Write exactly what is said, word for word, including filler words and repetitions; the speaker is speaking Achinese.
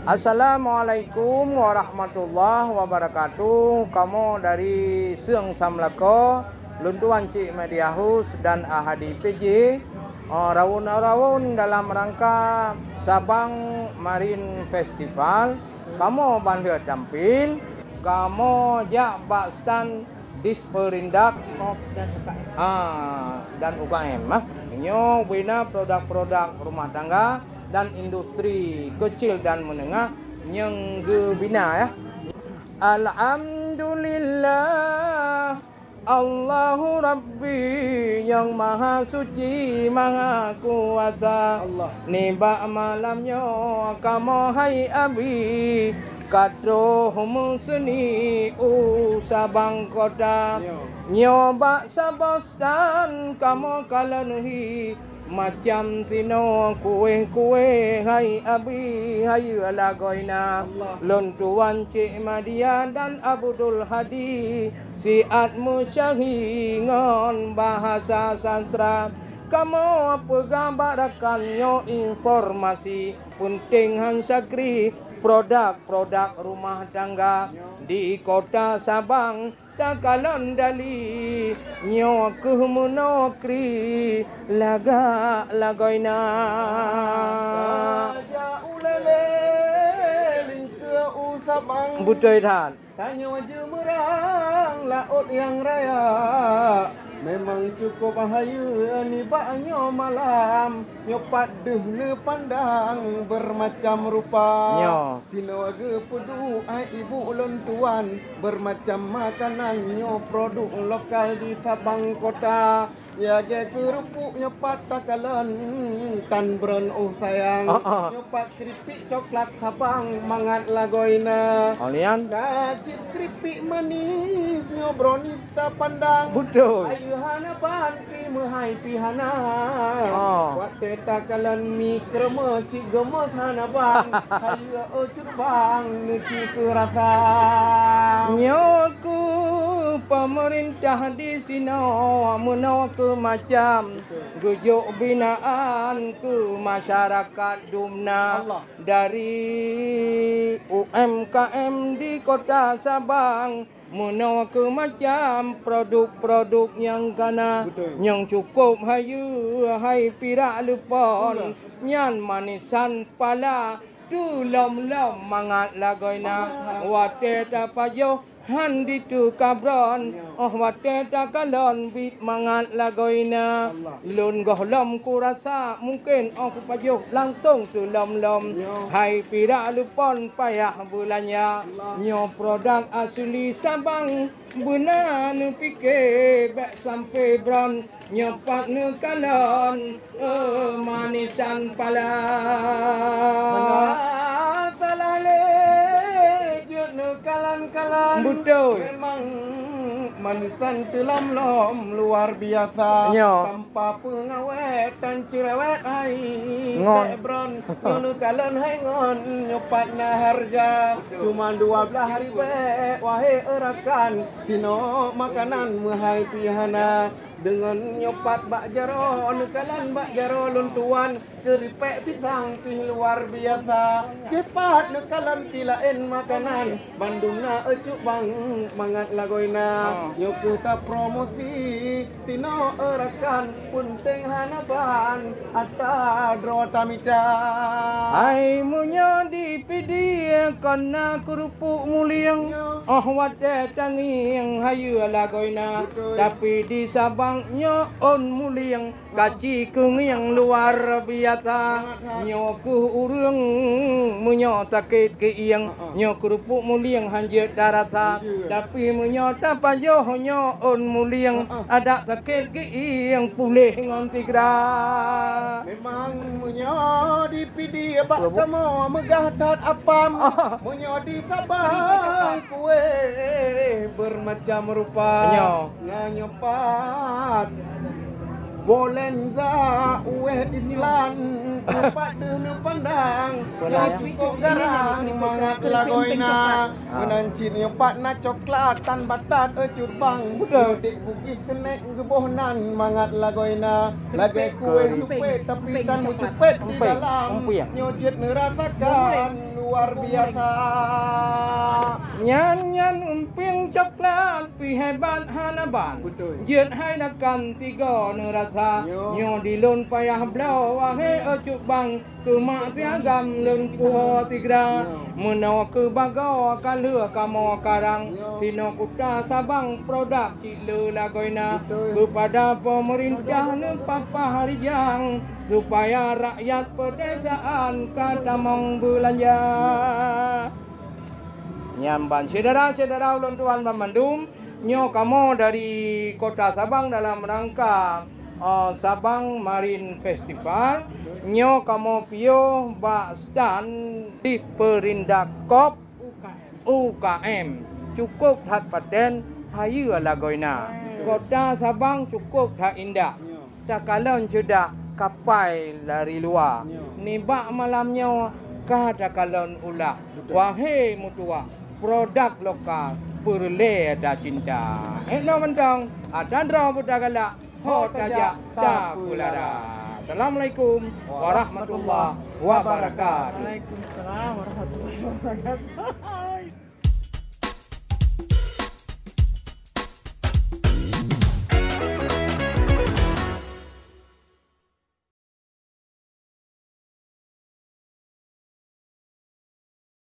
Assalamualaikum warahmatullahi wabarakatuh. Kamoe dari Seung Samlako, lôn tuan Cik Mehdi Ahus dan Ahadi P J. Oh, rawon-rawon dalam rangka Sabang Marine Festival. Kamoe ban lheueh tampil, kamoe jak bak stan Disperindak, ah, dan U K M, ah. Nyoe bina produk-produk rumah tangga dan industri kecil dan menengah nyang geubina, ya. Alhamdulillah, Allahu Rabbi nyang maha suci, maha kuasa. Allah. Nibak malam nyoe kamoe hai Abi, ka troh meuseuni u Sabang Kota. Nyoe bak saboh stan kamoe kalon hi, macam tinoe kueh-kueh hai Abi, hayeue lagoina. Allah. Lôn tuan Cik Madia dan Abdul Hadi, siat meusyahhi ngon bahasa sastra. Kamoe peugah bak rakan nyoe informasi, peunteng han sakri produk-produk rumah tangga di Kota Sabang. Takalon dali nyoe keuh meunoe kri lagak lagoina. Tajak ulée lingkeue u Sabang. Beutôi that. Tanyoe jeumeurang laôt nyang raya. Memang cukup hayeue nibak nyoe malam. Nyoe pat deuh neupandang beureumacam rupa. Nyoe. Sinoe geupeuduek hai ibu lôn tuan, beureumacam makanan nyoe produk lokal di Sabang Kota. Lagée keureupuk nyoe pat takalon tan brön, oh sayang. Ah, ah. Nyoe pat keripik coklat Sabang mangat lagoina. Olian. Ka cit keripik manis nyoe brownies tapandang. Beutôi. Hayeue hana ban pih meuhai pih hana. Ah. Watée takalon mi kreumeus cit geumeus hana ban. Hayeue, oh, cut bang neuci keu rasa. Nyoe keuh peumeurintah di sinoe meunoe keuh macam geujok binaan keu masyarakat dumna. Allah. Dari U M K M di Kota Sabang, meunoe keuh macam produk-produk nyang kana, beutôi, nyang cukup hayeue hai pirak leupon. Beutôi. Nyan manisan pala teulom-lom mangat lagoina. Mangat. Watée tapajoh han diteuka brön, nyoe, oh watée takalon biet mangat lagoina. Allah. Lôn gohlom kurasa mungken oh kupajoh langsong teulom-lom. Nyoe. Hai pirak leupon payah beulanja. Allah. Nyoe produk asli Sabang, beuna neupike bék sampoe brön. Nyoe pat neukalon, eh, manisan pala. Meunan salah lé jeuet neukalon-kalon. Beutôi. Memang manisan teulom-lom luar biasa. Nyoe. Tanpa peungawét tan cerewet hai. Ngon. Bék brön, nyoe neukalon hai ngon, nyoe pat na hareuga. Beutôi. Cuma dua blaih ribée, wahé rakan, sinoe makanan meuhai pih hana. Deungon nyoe pat bak jaroe, neukalon bak jaroe lôn tuan, keuripek pisang pih luar biasa. Cit pat neukalon pih laén makanan, bandum na cut bang mangat lagoina. Ah. Nyoe keuh tapromosi, sinoe rakan, peunteng hana ban ata droe tamita. Hai meunyoe di Pidie kon na keurupuk mulieng, nyoe, oh watée tangieng hayeue lagoina. Beutôi. Tapi di Sabang nyoe ôn mulieng, kaci keungieng luar biasa. Nyoe keuh ureuëng meunyoe sakét keuieng, nyoe keurupuk mulieng han jeuet tarasa. Iya. Tapi meunyoe tapajoh nyoe ôn mulieng, adak sakét keuieng puléh ngon sigra. Memang meunyoe di Pidie bak kamoe meugah that apam. Ah. Meunyoe di Sabang kueh bermacam rupa. Nyoe. Na nyoe pat bolenza ueh Islam, nyoe pat deuh neupandang, nyoe cucok garang mangat lagoina. Ah. Meunan cit nyoe pat na coklat tan batat, eh, cut bang. Beutôi. Nyoe dek Bugis Snack geuboh nan mangat lagoina. Lagée kueh cupet, tapi tan meucupet di dalam. Nyoe jeuet neurasakan. Luar biasa. Nyan, nyan umping coklat pih hebat hana ban. Betul. Jeuet hai lakan tiga neurasa. Yo. Nyoe di lôn payah bloe wahé cut bang. Keu mak siagam lôn puho sigra. Yo. Meunoe keu bagoe ka lheueh kamoe karang. Yo. Sinoe kuta Sabang produk cit le lagoina. Betul. Keupada pemerintah neupapah rijang. Supaya rakyat pedesaan ka tamong beulanja. Nyan ban syedara-syedara ulôn tuan banmandum, nyoe kamoe dari Kota Sabang dalam rangka, eh, Sabang Marine Festival. Nyoe kamoe piôh bak stan di Perindak Kop U K M. Cukôp that paten hayeue lagoina. Kota Sabang cukôp that indah. Takalon ceudak kapai dari luwa. Nibak malam nyoe ka takalon ulah. Wahé meutuwah, produk lokal peureulée tacinta. Ék noe mantong, atra droe beutagalak, ho tajak tapeulara. Assalamualaikum warahmatullahi wabarakatuh. Waalaikumsalam warahmatullahi wabarakatuh.